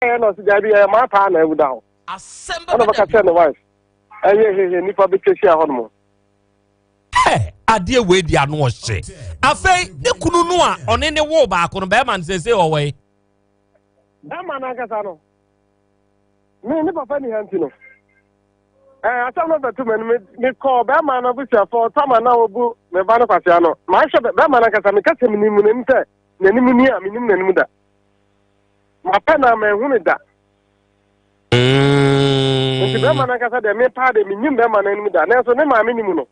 Ɛyɛ na ɔsi gyabi, ɛyɛ maa paa na ewu da hɔ. Asɛm ɛna bɛbɛ ɔbɛka da kyerɛ ne wife, ɛyɛ hehe, nipa bɛtwa hyia hɔ nom. Ɛ adeɛ wei di ano ɔhyɛ. Afei ne kunu no a ɔne ne wo baako no, bɛrima no sese ɔwɔ yi? Bɛrima no ankasa no, me ne papa ni ha nti no, asɛm no bɛto m'anim, mekɔɔ bɛrima no abusuafoɔ tama na wɔbu me ba no kwasea no. Mahwɛ bɛrima no ankasa, meka sɛ menim n'anim sɛ n'anim ni a, menim n'anim da. Mapɛ na manhu no da. Nti bɛrima no ankasa deɛ, me paa deɛ, menim bɛrima no anim da, nanso ne maame nim no,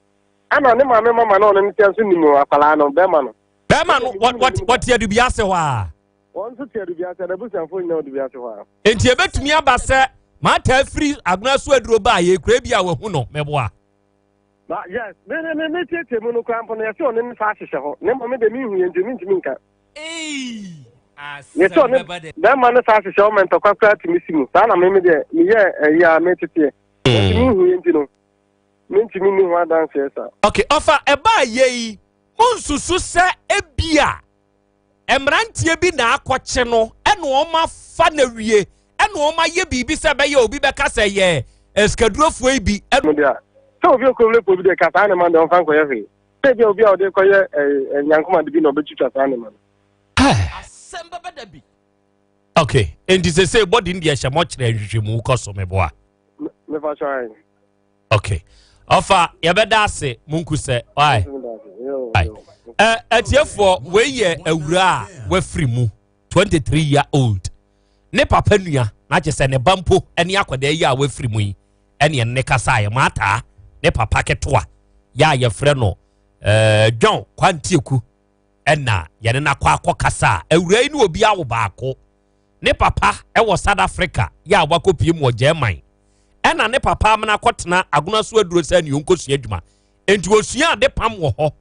ana ne maame mama na ɔno ne tia nso nim akwalaa no, bɛrima no. Bɛrima no wɔte adubi ase hɔ a? Wɔn nso te Adubiase, n'abusuafoɔ nyinaa wɔ Adubiase hɔ a. Nti ebetumi aba sɛ maata afiri agona so aduro ba a yɛkura bi a wahu no, mɛboa? Na yes, me tietie mu no koraa mpo no, yɛsɛ ɔne ne saa hyehyɛ hɔ ne mmom de mehu yɛ, nti mentumi nka. Yɛsɛ ɔne bɛrima no saa hyehyɛ hɔ ma ntɔkwa koraa tumi si mu saa. Na me deɛ, meyɛ ɛyi a meteteɛ nti mehu yɛ, nti no mentumi nni ho adanseɛ saa. Ok, ɔfa ɛbaa yɛ yi, monsusu sɛ ebia mmeranteɛ bi na akɔkye no ɛna wɔn afa na wie ɛna wɔn ayɛ biribi sɛ ɛbɛyɛ obi bɛka sɛ yɛ esikadurofoɔ yi bi ɛna Mu deɛ a sɛ obi okowule po bi deɛ, ka saa ne ma deɛ ɔmfa nkɔyɛ hwee, sɛ ebia obi a ɔde kɔyɛ ɛɛ nyankoma de bi na ɔbɛtwitwa saa ne ma no. Asɛm bɛbɛ da bi. Ok, nti sese bɔdi no deɛ, hyɛ mɔkyerɛ, nhwehwɛmu kɔ so, meboa? Mefa so ayɛ. Ok, ɔfa, yɛbɛda ase munku sɛ ɔae. Ɛ atiefoɔ, wei yɛ awura a wafiri mu, 23 year old, ne papa nua na kyerɛ sɛ ne ba mpo ne akwadaa yi a wafiri mu yi ɛne ɛne ne kasa a yɛ maataa ne papa ketewa yɛ a yɛfrɛ no John Kwantieku, ɛna yɛne no akɔ kasa a awura yi ne obi awo baako. Ne papa ɛwɔ South Africa yɛ a wakɔpie mu wɔ German, ɛna ne papa amena akɔtena agona so aduro sɛ ne ɔnkɔsua adwuma, enti osua ade pam wɔ hɔ.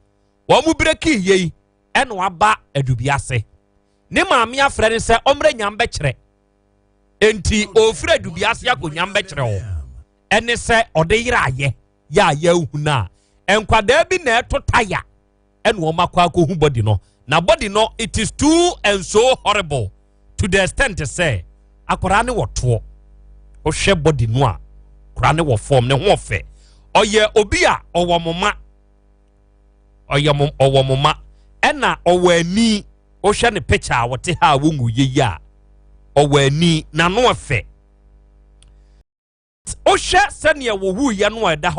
Wɔn mu break yie yi ɛna waba Adubiase. Ne maame afrɛ ne sɛ ɔmmerɛ nyam bɛkyerɛ, enti ofiri Adubiase akɔ nyam bɛkyerɛ hɔ, ɛne sɛ ɔde yere ayɛ yɛ a yɛahu no a nkwadaa bi na ɛto taya ɛna wɔn akɔ akɔhu body no. Na body no, it is too and so horrible to the extent sɛ akwadaa ne wɔ toɔ. Wohwɛ body no a, akwadaa ne wɔ fam, ne ho ɔfɛ, ɔyɛ obi a ɔwɔ moma, ɔyɛ mo, ɔwɔ moma, ɛna ɔwɔ ani. Wohwɛ ne picture a wɔte ha a wɔngu yie yi a, ɔwɔ ani, n'ano ɔfɛ. Wohwɛ sɛnea wɔwuiɛ no a ɛda hɔ.